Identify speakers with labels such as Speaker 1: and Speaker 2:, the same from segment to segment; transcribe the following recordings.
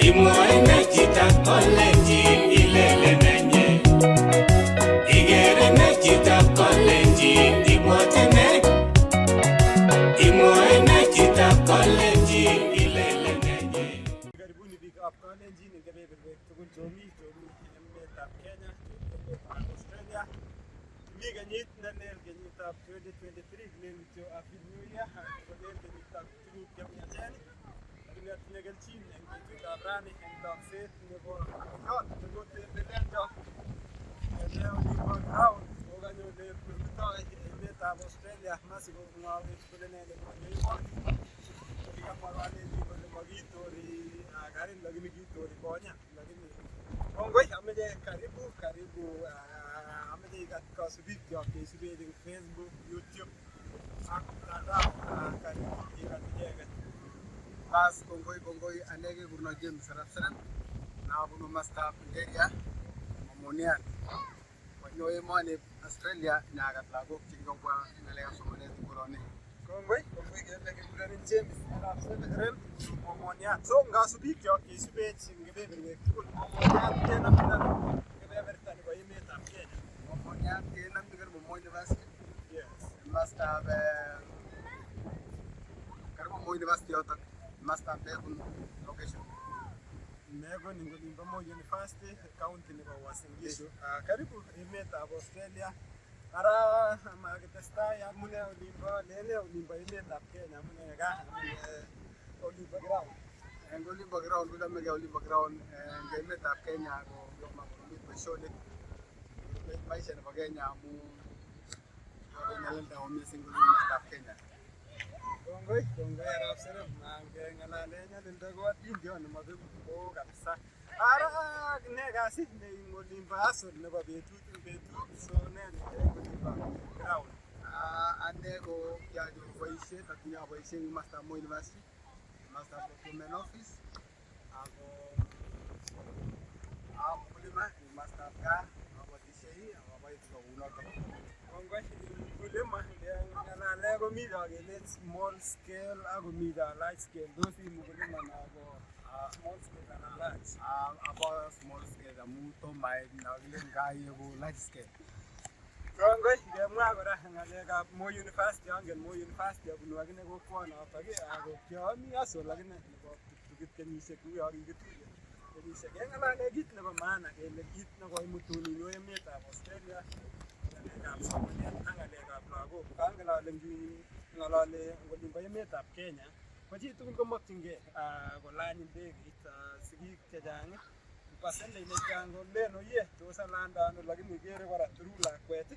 Speaker 1: Imwoe ne chitab Kalenjin ilele nenye? Ikere ne chitab Kalenjin ibwote ne? Imwoe ne chitab Kalenjin ilele nenye?
Speaker 2: Karibuni biikab Kalenjin eng kebeberwek tugul chomi emetab Kenya, chomi emetab Australia. Mi kenyit ne lel, kenyitab 2023, kilen kityo Happy New Year, kolel kenyitab tuguk chemiachen. Lakini atinye kelchin eng betutab rani eng tokset nebo boiyot nekotelelcho ele olimbo ground kokanyone korutoi emetab Australia masikomwawech kole nee nekonyo emoni. Kikamwa Kalenjin kole makitori karit lakini kitori konya, lakini kongoi. Ameche karibu karibu, ameche ikat kasubikyok cheisubech eng Facebook, YouTube ak mtandao, karibu ikat icheket.
Speaker 3: Bas, kongoi kongoi, ane kekurno James Arap Serem, nabunu mastab Nigeria, Momoniat. Konyo emoni Australia nyakat lagok chekikobwa ng'alekab somanet eng koroni.
Speaker 2: Kongoi kongoi, kele kikurenin James Arap Serem Momoniat. So ngasubikyok cheisubech eng kebeberwek tugul, Momoniat kenamin ano kebeberta nebo emetab Kenya?
Speaker 3: Momoniat kenamchi karibu Moi University, mastab karibu Moi University yotok, mastab Megun location.
Speaker 2: Megun eng olimbo Moi University, county nebo Uasin Gishu. Karibu emetab Australia. Ara makitestai, amune olimbo lele olimbo emetab Kenya, amune gaa, amune olimbo ground?
Speaker 3: Eng olimbo ground kochomegei olimbo ground eng emetab Kenya ko makoromit boisionik, koromit maisha nebo Kenya amu nyalilda missing mastab Kenya.
Speaker 2: Kongoi kongoi Arap Serem, ngeng'alale nyalilda ko atindiot nemabeku oo kabisa. Ara ne kasit ne eng olimbo hustle nebo betut eng betut, so ne neyoe eng olimbo ground?
Speaker 3: Ane ko kianyoru boisiet, atinye aboisie eng mastab Moi University, mastab procurement office, ako a mkulima eng mastab gaa, abatishei ak abae tuga kounotok.
Speaker 2: Kongoi, mkulima ngeng'alale komi cho kelen small scale ak komi cho large scale, tos ii mkulima nabo small scale anan large?
Speaker 3: Abo small scale amu tomo ait nakilen kaieku large scale.
Speaker 2: Kongoi, ngemwa kora ng'alekab Moi University, angen Moi University, abunu akine kokwonotok ako kiami hustle akine nebo ptuktukit kenyisiek uyo kikituye kenyisiek. Keng'alale kit nebo maana kele kit nekoimutun inyo emetab Australia, ng'alekab somanet ak ng'alekab lagok. Angen ale ng'alale eng olimbo emetab Kenya ko chitugul komokyingei kolany ndegeit, sigik chechang percentage netian kolen oye tos alande ano, lakini ikere kora through lakwet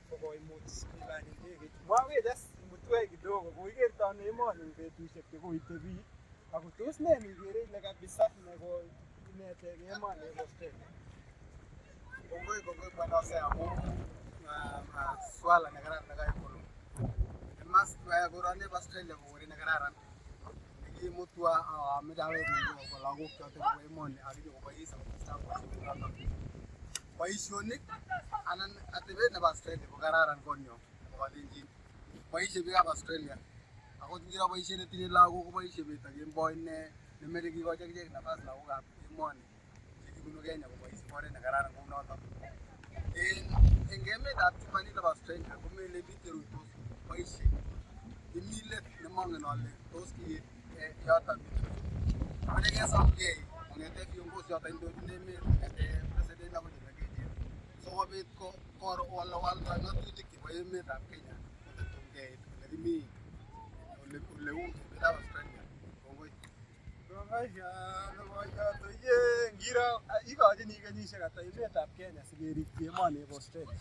Speaker 2: kokoimuch ilany ndegeit. Mwawech as imutwech kidogo koikerto ano emoni eng betusiek chekoitebi ako tos nee nikere ile kabisa nekoinetech emoni eng Australia?
Speaker 3: Kongoi kongoi bwana Hosea amu swala nekararan nekaikonu. Koroni bo Australia ko koret nekararan nekimutwa ameche awek kongoi lagok chotok chebo emoni ak nyokobois akotestai boisionik. Boisionik anan atebet nebo Australia ko kararan konyo nebo Kalenjin. Boisie biikab Australia. Akot ngiro boisiet netinye lagok koboisie bet ak kemboi ne nemeche kikochi akichek nafas lagokab emoni chekibunu Kenya kobois eng oret nekararan kounotok. Eng emetab chumbani nebo Australia komelen biik cheruitos boisie. Imi let nemongen ale tos kiit yoton. Amache kesomgei kong'ete viongozi choton indochin emet kong'ete president akoi chemengechen sikobit koro walda ng'atutik chebo emetab Kenya kotatun keit ole kimi ole uu emetab Australia. Kongoi.
Speaker 2: Kongoi logoiyot oye, ngiro ikochini kenyisiek ata emetab Kenya sikerikyi emoni bo Australia?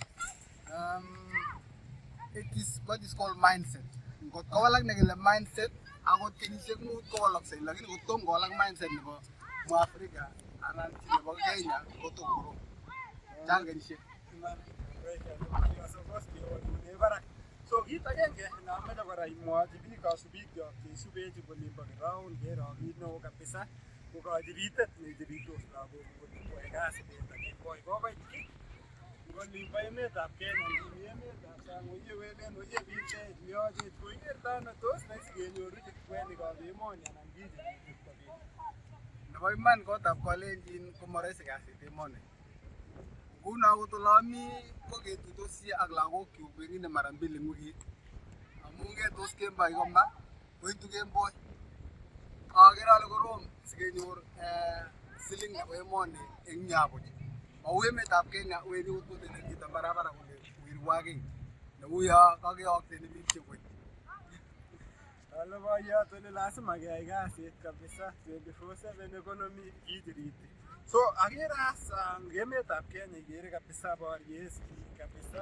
Speaker 3: It is what is called mindset. Ngot kowalak nekile mindset, akot kenyisiek 5 kowalaksei, lakini kotom kowalak mindset nebo Mwafrika anan chi nebo Kenya kotokorom. Chang kenyisiek.
Speaker 2: Iman, kewolune barak. So kit agenge neamoche kora imwochi biik kasubikyok cheisubech eng olimbo ground kero kit neo kabisa ko kachiritet nechiritos lagok koyoe kasi bet ak kemboi kokoit ki eng olimbo emetab Kenya ngimi emetab sang oye welen oye bitech lyochech koikerto ano tos rahisi kenyoru kwenikab emoni anan kichiritit kobit?
Speaker 3: Nebo Nebo iman kotab kalenjin komoroisi kasit emoni. Nguno akot ole ami ko ketuitosi ak lagokyuk pengine mara mbili eng wikit. Amu ngetos kemboi koma koitu kemboi. Akere ale korom sikenyor siling nebo emoni eng yabuch. Mau emetab Kenya wendi kot kotelel chito eng barabara kole wirwagei neuyo kakeyokten biik chekweny.
Speaker 2: Ale boyot ole lazima keyai kasit kabisa 24/7 economy kichiriti. So akere as eng emetab Kenya ikere kabisa boryet kabisa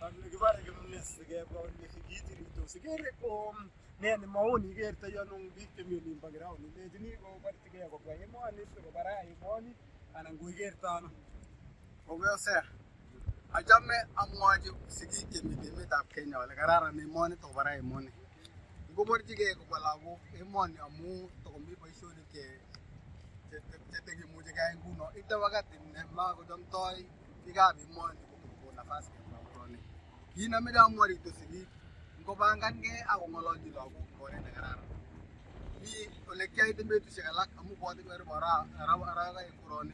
Speaker 2: ak kibore kimnes kebwa ole kichiritos. Ikere ko ne ni maoni ikertoi ano eng biik chemi olimbo ground ilechini koborchigei kobwa emoni sikobaraa emoni anan koikerto ano?
Speaker 3: Kongoi Hosea. Achame amwochi sigik chemiten emetab Kenya ale kararan emoni tokobaraa emoni. Ngoborchigei kobwa lagok emoni amu tokomi boisionik chetekimuchi keyai nguno. Ite wakati nemakochomtoi biikab emoni kotokokon nafas kebwa koroni. Kit nemoche amwa kityo sigik ngopangankei ak kong'ololchi lagok eng oret nekararan. Mi ole kiaite betusiek alak amu bwoti karibu arawek aeng koroni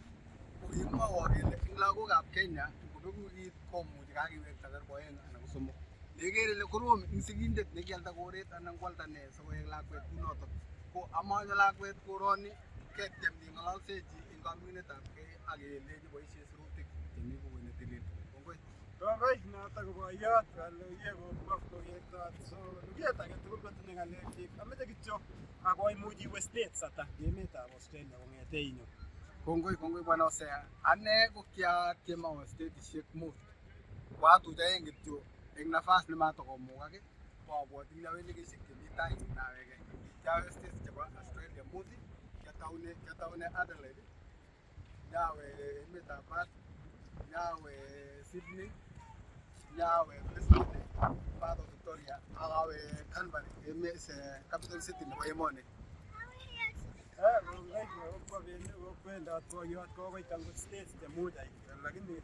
Speaker 3: ko kikimwowo kele eng lagokab Kenya ngobeku wikit komuchi kakiwekta karibu aeng anan ko somok. Nekere ile korom eng sigindet nekialda koret anan kwalda nee sikowek lakwet kunotok. Ko amonyo lakwet koroni ketyem keng'ololsechi eng kaming'inetab kei ak kelechi boisie sirutik chemi bukuit netilil. Kongoi.
Speaker 2: Kongoi, noto ko boyot ale ye kokwo kokertot. So luget age tugul kotinye ng'alekchik. Ameche kityo ako imuch iwe states ata emetab Australia kong'ete inyo?
Speaker 3: Kongoi, kongoi bwana Hosea. Ane ko kiatiem awe statisiek mut. Koatuch aeng kityo eng nafas nematokomukak ko abwotini awendi kenyisiek chemi tai nawekei. Kiawe states chebo Australia mut, kiataune Adelaide, nyawe emetab Perth, nyawe Sydney, nyawe Brisbane, Perth o Victoria ak awe Canberra, emet capital city nebo emoni.
Speaker 2: Kongoi, kokwo kokwendot boyot kokoit angot states chemuch ait lakini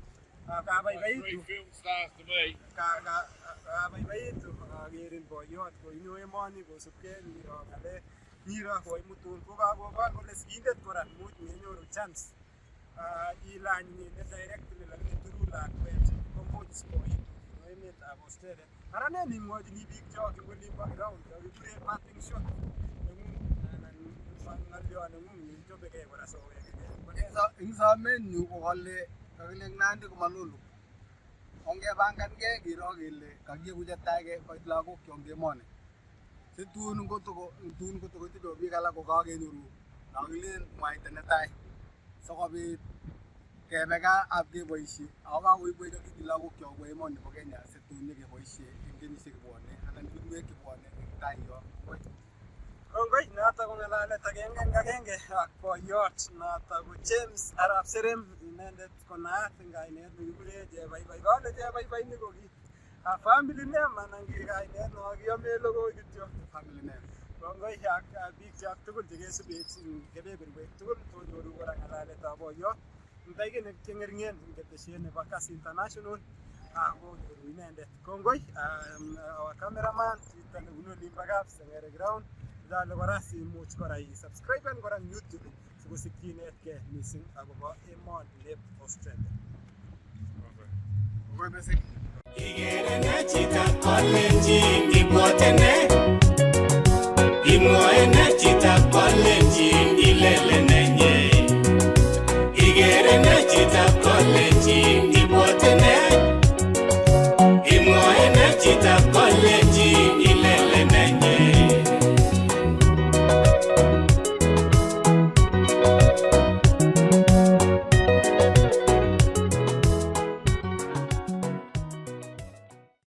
Speaker 2: kabaibaitu
Speaker 1: Three film stars to me.
Speaker 2: Kabaibaitu akerin boyot koinyo emoni kosubkei ngiro ng'alek ngiro koimutun kokakobor kole sigindet kora much menyoru chance ilany inyendet directly lakini through lakwet komuch koit emetab Australia. Ara ne nimwochini biik chok eng olimbo ground cho kikure parting shot neng'ung anan ng'olyo neng'ung neichobekei kora sowekekei?
Speaker 3: Eng somenyu ko kale kakile eng Nandi komalolo. Ongepangankei kiro kele kakieku chetai koit lagok kyok emoni. Situn ngotoko tun kotokoite biik alak ko kakenyoru nokilen mwaita netai sikobit kebe gaa ak keboisie ako kakoibwech akityo lagok kyok kobwa emoni bo Kenya situn nyokeboisie eng kenyisiek chebwone anan kenyisiek chebwone eng tai yo. Kongoi.
Speaker 2: Kongoi, noto ko ng'alalet agenge eng agenge ak boyot noto ko James Arap Serem, inendet ko naat eng kainet nekikure Chebaibai. Kale Chebaibai ni ko ki family name anan ki kainet no kiame logoi kityo?
Speaker 3: Family name.
Speaker 2: Kongoi ak biik chok tugul chekesubech eng kebeberwek tugul tonyoru kora ng'alaletab boyot ndaikin cheng'ering'en eng ketesiet nebo Kass International akonyoru inendet. Kongoi our cameraman chito nebunu olimbo Kapseng'ere ground. Jale kora simuch kora i-subscriben kora eng YouTube sikosikyi inetkei missing akobo emoni lep Australia.
Speaker 3: Kongoi missing.
Speaker 1: Ikere ne chitab kalenjin.